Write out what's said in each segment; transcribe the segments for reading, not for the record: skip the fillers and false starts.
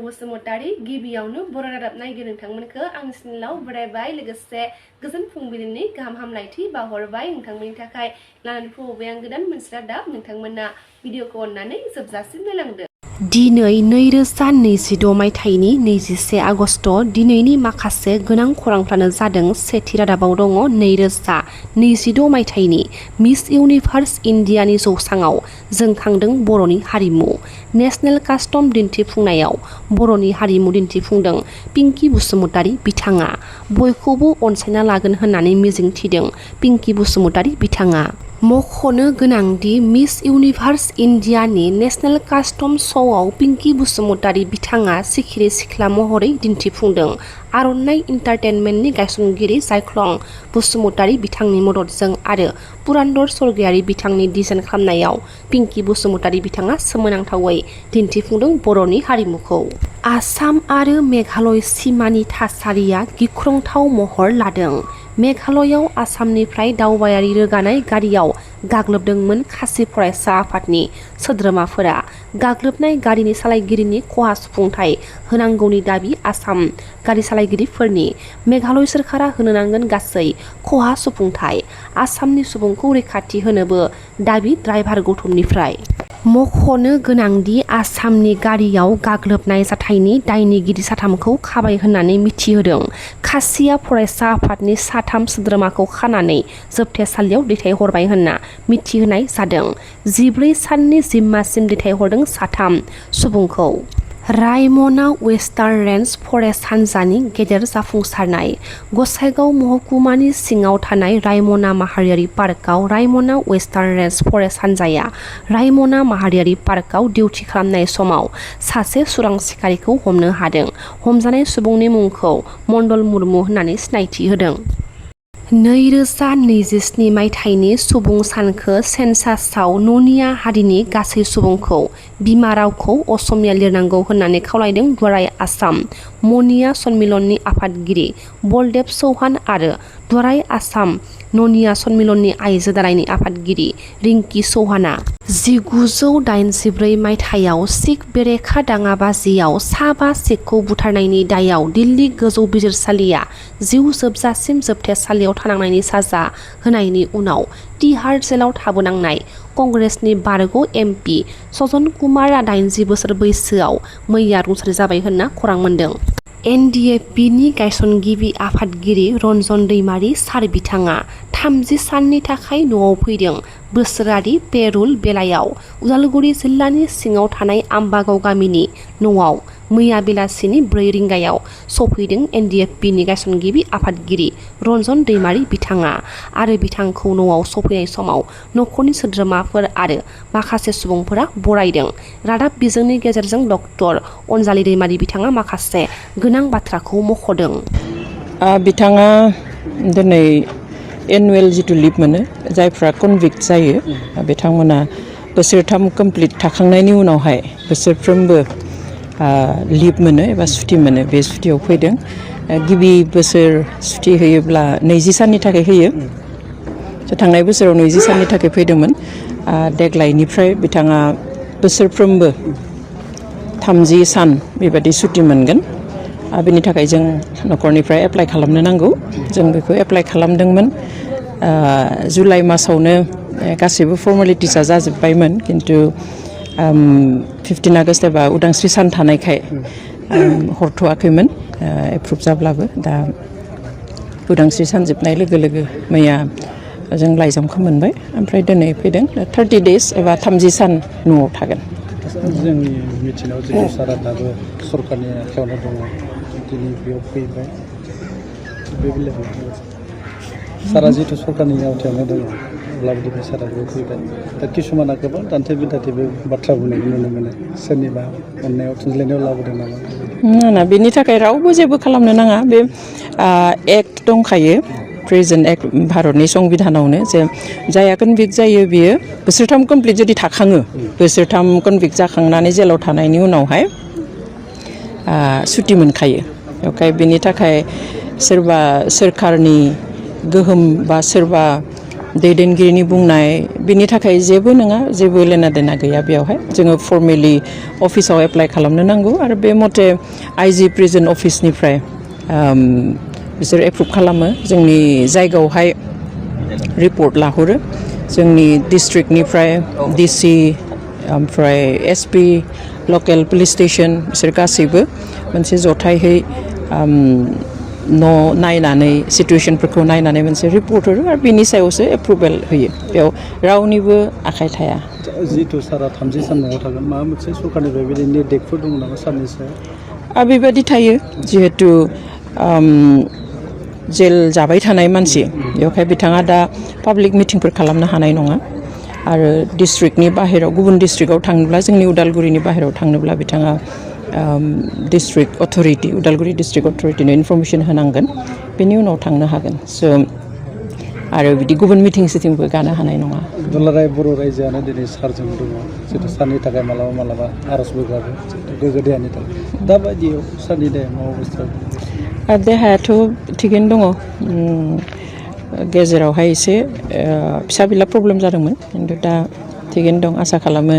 SmainaoBasumatari गिबियावनो बर' रादाब नायगिरि नोंथांमोनखौ आंनि चेनेलाव बरायबाय लोगोसे गोजोन फुंबिलिनि गाहाम हामलायथि बावहरबाय नोंथांमोननि थाखाय लानानै फैबाय आं गोदान मोनसे रादाब नोंथांमोना भिडिअखौ अननानै जोबजासिम नायलांदो। दिनै 2026 मायथाइनि 21 आगस्ट दिनैनि माखासे गोनां खौरांफ्रानो जादों। सेथि रादाबाव दङ 2026 मायथाइनि मिस इउनिभार्स इन्डियानि जौसाङाव जोंखांदों बर'नि हारिमु। नेशनेल कास्टम दिन्थिफुंनायाव बर'नि हारिमु दिन्थिफुंदों पिंकी बसुमतारी बिथाङा। बयखौबो अनसायना लागोन होननानै मिजिं थिदों पिंकी बसुमतारी बिथाङा। मख'नो गोनांदि मिस इउनिभार्स इन्डियानि नेशनेल कास्टम श'आव पिंकी बसुमतारी बिथाङा सिखिरि सिख्ला महरै दिन्थिफुंदों। आर'नाइ इन्टारटेनमेन्टनि गायसनगिरि जायख्लं बसुमतारी बिथांनि मददजों आरो पुरन्दर स्वर्गयारी बिथांनि डिजाइन खालामनायाव पिंकी बसुमतारी बिथाङा सोमोनांथावै दिन्थिफुंदों बर'नि हारिमुखौ। आसाम आरो मेघालय सिमानि थासारिया गिख्रंथाव महर लादों। मेघालयाव आसामनिफ्राय दावबायारि रोगानाय गारियाव गाग्लोबदोंमोन खासि फरायसा आफादनि सोद्रोमाफोरा। गाग्लोबनाय गारिनि सालायगिरिनि खहा सुफुंथाय होनांगौनि दाबि आसाम गारि सालायगिरिफोरनि। मेघालय सोरखारा होनो नांगोन गासै खहा सुफुंथाय। आसामनि सुबुंखौ रैखाथि होनोबो दाबि ड्राइभार गौथुमनिफ्राय। मख'नो गोनांदि आसामनि गारियाव गाग्लोबनाय जाथायनि दायनिगिरि साथामखौ खाबाय होननानै मिथिहोदों। खासिया फरायसा आफादनि साथाम सोद्रोमाखौ खानानै जोबथेसालियाव दैथायहरबाय होनना मिथिहोनाय जादों। 14 साननि जिम्मासिम दैथायहरदों साथाम सुबुंखौ। रायमना वेस्टार्न रेन्ज फरेस्ट हान्जानि गेदेर जाफुंसारनाय। गसाइगाव महकुमानि सिङाव थानाय रायमना माहारियारि पार्कआव रायमना वेस्टार्न रेन्ज फरेस्ट हान्जाया रायमना माहारियारि पार्कआव डिउटि खालामनाय समाव सासे सुरां सिखारिखौ हमनो हादों। हमजानाय सुबुंनि मुंखौ मण्डल मुर्मु होननानै सिनायथि होदों। 2027 मायथाइनि सुबुं सानखो सेन्सासआव ननिया हारिनि गासै सुबुंखौ बिमा रावखौ असमिया लिरनांगौ होननानै खावलायदों दुलाराय आसाम मनिया सन्मिलननि आफादगिरि बलदेब चौहान आरो दुलाराय आसाम ननिया सन्मिलननि आइजो दालायनि आफादगिरि रिंकी चौहाना। 1984 मायथाइयाव सिख बेरेखा दाङाबाजियाव सा 5 सिखखौ बुथारनायनि दायाव दिल्ली गोजौ बिजिरसालिया जिउ जोबजासिम जोबथेसालियाव थानांनायनि साजा होनायनि उनाव तिहार जेलाव थाबोनांनाय कंग्रेसनि बारग' MP सजन कुमारआ 80 बोसोर बैसोआव मैया रुंसारि जाबाय होनना खौरां मोन्दों। NDFBनि गायसनगिरि आफादगिरि रन्जन दैमारि सार बिथाङा 30 साननि थाखाय न'आव फैदों। बोसोरारि पेरुल बेलायाव उदालगुरि जिल्लानि सिङाव थानाय आम्बागाव गामिनि न'आव मैया बेलासिनि 4 रिंगायाव सफैदों NDFBनि गायसनगिरि आफादगिरि रन्जन दैमारि बिथाङा आरो बिथांखौ न'आव सफैनाय समाव न'खरनि सोद्रोमाफोर आरो माखासे सुबुंफोरा बरायदों। रादाब बिजोंनि गेजेरजों डक्टर अनजालि दैमारि बिथाङा माखासे गोनां बाथ्राखौ मख'दों। बिथाङा दिनै एनुवेल जिथु लिभ मोनो जायफ्रा कनभिक्ट जायो बिथांमोना बोसोरथाम कमप्लिट थाखांनायनि उनावहाय बोसोरफ्रोमबो लिभ मोनो एबा सुटि मोनो। बे सुटियाव फैदों। गिबि बोसोर सुटि होयोब्ला 20 साननि थाखाय होयो। थांनाय बोसोराव 20 साननि थाखाय फैदोंमोन। देग्लायनिफ्राय बिथाङा बोसोरफ्रोमबो 30 सान बेबायदि सुटि मोनगोन। बेनि थाखाय जों न'खरनिफ्राय एप्लाइ खालामनो नांगौ। जों बेखौ एप्लाइ खालामदोंमोन। जुलाइ मासावनो गासैबो फर्मेलिटिसआ जाजोब्बायमोन खिन्थु 15 आगस्ट एबा उदांस्रि सान थानायखाय हरथ'वाखैमोन एप्रुभ जाब्लाबो। दा उदांस्रि सान जोबनाय लोगो लोगो मैया जों लाइजामखौ मोनबाय ओमफ्राय दिनै फैदों। 30 डेज एबा 30 सान न'आव थागोन। जोंनि मिथिनायाव जितु सारा दाबो सरकारनि आखायावनो दङ दिनै बेयाव फैबाय बे बेलायाव सारा जितु सरकारनि आवथायावनो दङ अब्लाबो दिनै सारा बेयाव फैबाय। दा किसुमाना गोबां दान्थे बिदान्थेबो बाथ्रा बुंनायखौ नुनो मोनो। सोरनिबा अननायाव थुनज्लायनायाव लाबोदों नामा? बेनि थाखाय रावबो जेबो खालामनो नाङा। बे एक्ट दंखायो प्रेजेन्ट एक्ट भारतनि संबिधानावनो जे जाया कनभिक्ट जायो बियो बोसोरथाम कमप्लिट जुदि थाखाङो बोसोरथाम कनभिक्ट जाखांनानै जेलाव थानायनि उनावहाय सुटि मोनखायो। बेवहाय बेनि थाखाय सोरबा सोरखारनि गोहोम बा सोरबा दैदेनगिरिनि बुंनाय बिनि थाखाय जेबो नङा जेबो लेना देना गैया बेयावहाय जोङो फर्मेलि अफिसाव एप्लाइ खालामनो नांगौ आरो बे मथे आइजि प्रिजन अफिसनिफ्राय बिसोर एप्रुभ खालामो जोंनि जायगायावहाय रिपर्ट लाहरो जोंनि डिस्ट्रिक्टनिफ्राय डिसि ओमफ्राय एसपि लकेल पुलिस स्टेशन बिसोर गासैबो मोनसे जथायहै न' नायनानै सिटुएशनफोरखौ नायनानै मोनसे रिपर्ट हरो आरो बिनि सायावसो एप्रुभेल होयो बेयाव रावनिबो आखाइ थाया जिहेतु सारा 30 सान न'आव थागोन माबा मोनसे सरकारनिफ्राय बेबायदिनो डेटफोर दङ नामा सारनि सायाव बेबायदि थायो जिहेतु जेल जाबाय थानाय मानसि बेवहाय बिथाङा दा पाब्लिक मिटिंफोर खालामनो हानाय नङा आरो डिस्ट्रिक्टनि बाहेराव गुबुन डिस्ट्रिक्टआव थांनोब्ला जोंनि उदालगुरिनि बाहेराव थांनोब्ला बिथाङा डिस्ट्रिक्ट अथरिटि उदालगुरि डिस्ट्रिक्ट अथरिटिनो इनफरमेसन होनांगोन बेनि उनाव थांनो हागोन स' आरो बिदि गुबुन मिटिं सिटिंबो गानो हानाय नङा दुलाराय बर' रायजोआनो दिनै सारजों दङ जितु सारनि थाखाय मालाबा आर'जबो गाबो गोग्गो देहानि थाखाय दाबायदियाव सारनि देहाया मा अबस्थायाव देहायाथ' थिगैनो दङ गेजेरावहाय एसे फिसा बिला प्रब्लेम जादोंमोन खिन्थु दा थिगैनो दं आसा खालामो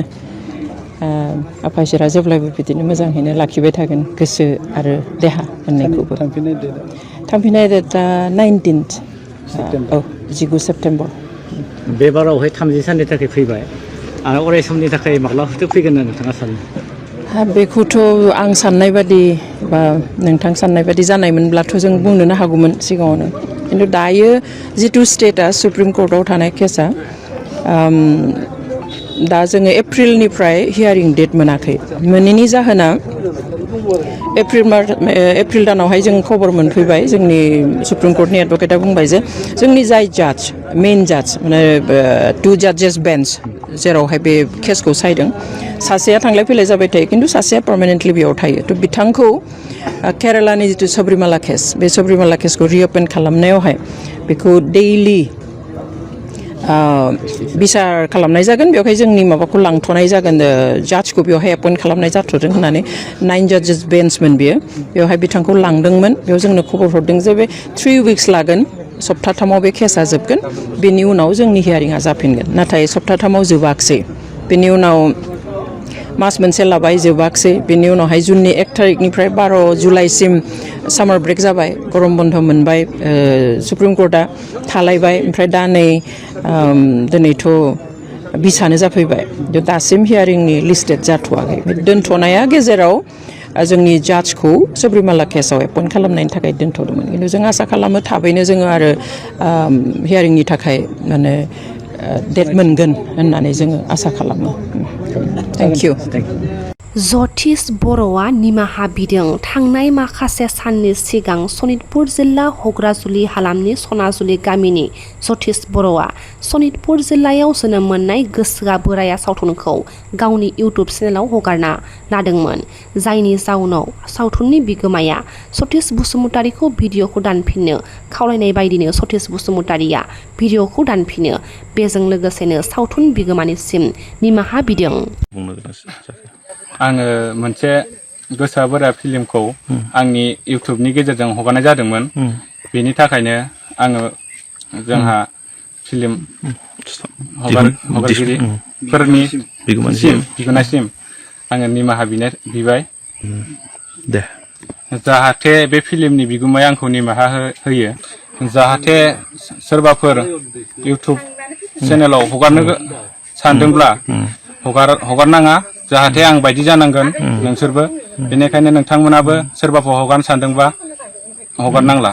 आफा इसोरा जेब्लायबो बिदिनो मोजाङैनो लाखिबाय थागोन गोसो आरो देहा मोननैखौबो थांफिननाय डेटआ 19th औ 19 सेप्टेम्बर बे बारावहाय 30 साननि थाखाय फैबाय आरो अराय समनि थाखाय माब्लाबाफोर फैगोन होनना नोंथाङा सानो बेखौथ' आं साननाय बादि बा नोंथां साननाय बादि जानायमोनब्लाथ' जों बुंनोनो हागौमोन सिगाङावनो खिन्थु दायो जिथु स्टेटास सुप्रिम कर्टआव थानाय केसा दा जोङो एप्रिलनिफ्राय हियारिं डेट मोनाखै मोनैनि जाहोना एप्रिल दानावहाय जों खबर मोनफैबाय जोंनि सुप्रिम कर्टनि एडभकेटआ बुंबाय जे जोंनि जाय जाज मेइन जाज माने 2 जाजेस बेन्च जेरावहाय बे केसखौ सायदों सासेया थांलाय फैलाय जाबाय थायो खिन्थु सासेया पार्मानेन्टलि बेयाव थायो थ' बिथांखौ केरालानि जिथु सबरिमाला केस बे सबरिमाला केसखौ रिअपेन खालामनायावहाय बेखौ डेइलि बिसार खालामनाय जागोन बेवहाय जोंनि माबाखौ लांथ'नाय जागोन जाजखौ बेवहाय एपइन्ट खालामनाय जाथ'दों होननानै 9 जाजेस बेन्चमोन बेवहाय बिथांखौ लांदोंमोन बेयाव जोंनो खबर हरदों जे बे 3 उइक्स लागोन सप्ताथामाव बे केसा जोबगोन बेनि उनाव जोंनि हियारिंआ जाफिनगोन नाथाय सप्ताथामाव जोबाखसै बेनि उनाव मास मोनसे लाबाय जोबाखसै बेनि उनावहाय जुननि 1 तारिखनिफ्राय 12 जुलाइसिम सामार ब्रेक जाबाय गरम बन्द मोनबाय सुप्रिम कर्टआ थालायबाय ओमफ्राय दा नै दिनैथ' बिसानो जाफैबाय दासिम हियारिंनि लिस्टेड जाथ'वाखै दोनथ'नाया गेजेराव जोंनि जाजखौ सबरिमाला केसाव एपइन्ट खालामनायनि थाखाय दोनथ'दोंमोन खिन्थु जों आसा खालामो थाबैनो जोङो आरो हियारिंनि थाखाय माने डेट मोनगोन होननानै जोङो आसा खालामो थेंक इउ जतिस बर'आ निमाहा बिदों थांनाय माखासे साननि सिगां सनितपुर जिल्ला हग्राजुलि हालामनि सनाजुलि गामिनि जतिस बर'आ सनितपुर जिल्लायाव जोनोम मोननाय गोसोआ बोराया सावथुनखौ गावनि इउटुब चेनेलाव हगारना लादोंमोन जायनि जाउनाव सावथुननि बिगोमाया सतिस बसुमतारिखौ भिडिअखौ दानफिननो खावलायनाय बायदिनो सतिस बसुमतारिया भिडिअखौ दानफिनो बेजों लोगोसेनो सावथुन बिगोमानिसिम निमाहा बिदों आङो मोनसे गोसोआ बोराया फिल्मखौ आंनि इउटुबनि गेजेरजों हगारनाय जादोंमोन बेनि थाखायनो आङो जोंहा फिल्म हगारगिरिफोरनि बिगोमासिम आङो निमाहा बिबाय जाहाथे बे फिल्मनि बिगोमाया आंखौ निमाहा होयो जाहाथे सोरबाफोर इउटुब चेनेलाव हगारनो सानदोंब्ला हगारनाङा जाहाथे आं बायदि जानांगोन नोंसोरबो बेनिखायनो नोंथांमोनाबो सोरबाफोर हगारनो सानदोंबा हगारनांला